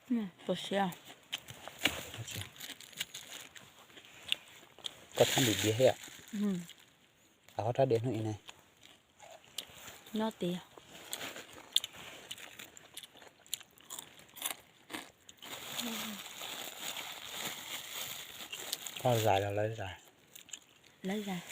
Tus siab. Koj thab ntim diav thiab. Qhov rab diav hnub i ne. Nyob tiag. Koj zais los lawv zais? Lawv zais.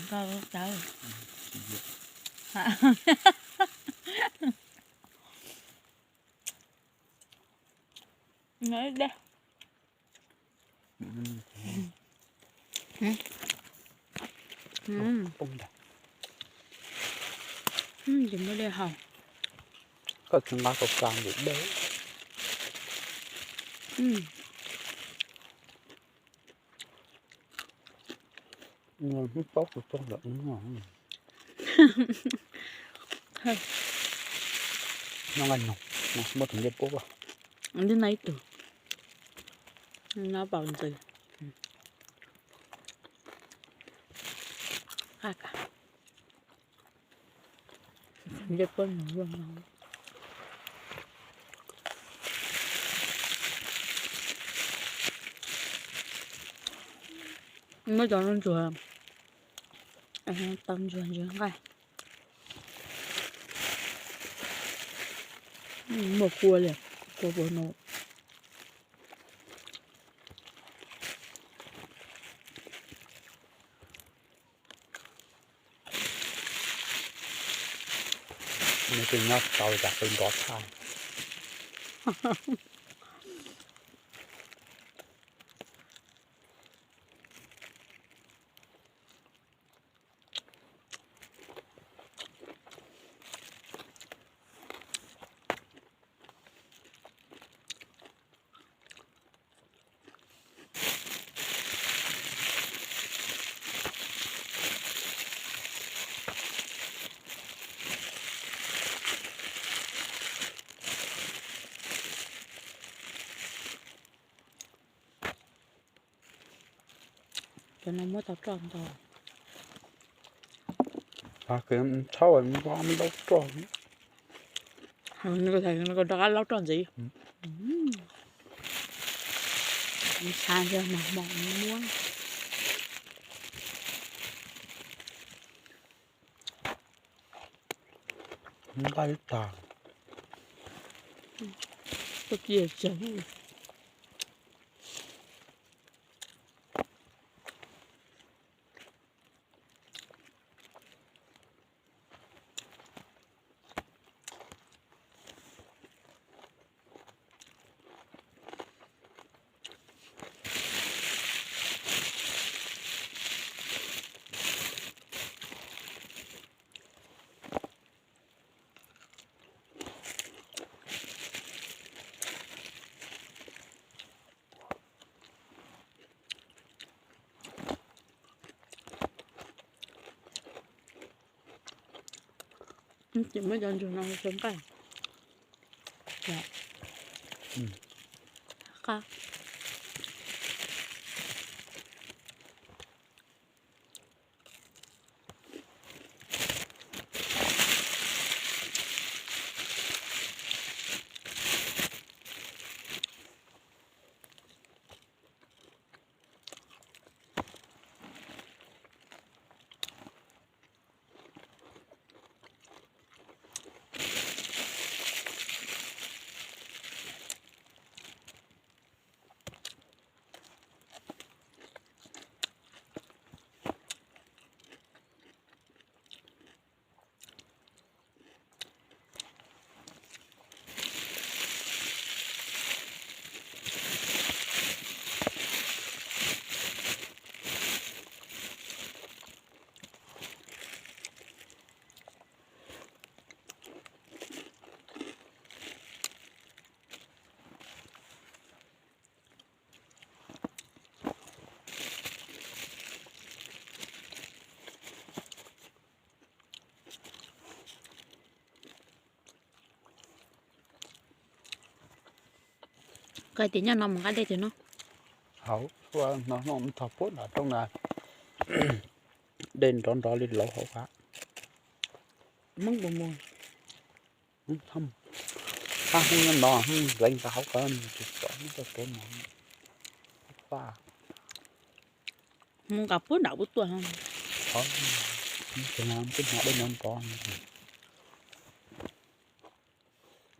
Cawv, cawv. Ces muab dej haus. Koj tsis nqa kau kas ntim dej. Hnub paub tus txog ntawm no. Noj nqaij noog, muab tus ncej puab. Ntij no ib tug, no paus ntxws. Ncej puab nws luaj no. Muab cov no ntsuag, tau ntsuag ntsuag nqaij. Muaj kua li, kua puas no. Nws twb nyob tau li cas peb nrov tshaj. Cov no muab tau roj ntau. Tshab muab laub roj. Rov qab laub roj ntxiv. Xav ntag mas hmo muab. Nqaij tag. Koj cia tsawg. Ces muab cov ntsuag no xyaw nqaij. Qab. Koj hais tias nyob no mus nqa dej twg no? Hauv, no tho puag nram roob na, dej nrov nrov li laus hauv qab. Hmoob puas mus? Hmoob, hmoob nyob no, hmoob leej ntawd hauv qab, tsis txog hmoob txoj kev mus. Paj, hmoob nqa puag nram ub tuaj. Tsis hnav dej nrov nrov.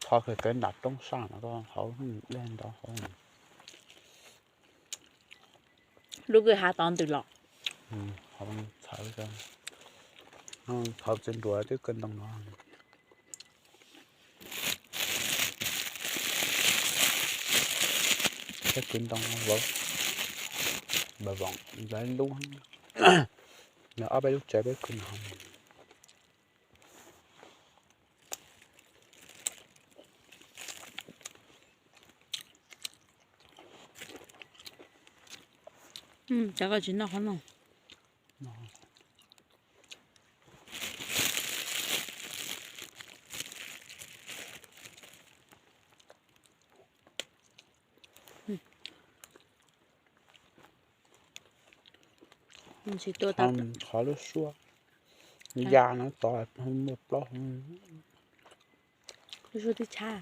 Tho kiag kev nram roob sab no, hauv dej nrov hauv. Lub kwj ha tod ntws los. Txhawv, txhawv txiv nruas twb kawg ntoo no. Peb kwv ntoo vov, npawg Voom lawv lub, ob peb lub tsev peb kwv no. Cov ko tsis noj qhov no. Qhov lub suab ya no tod muaj plaub, lub suab twb tshab.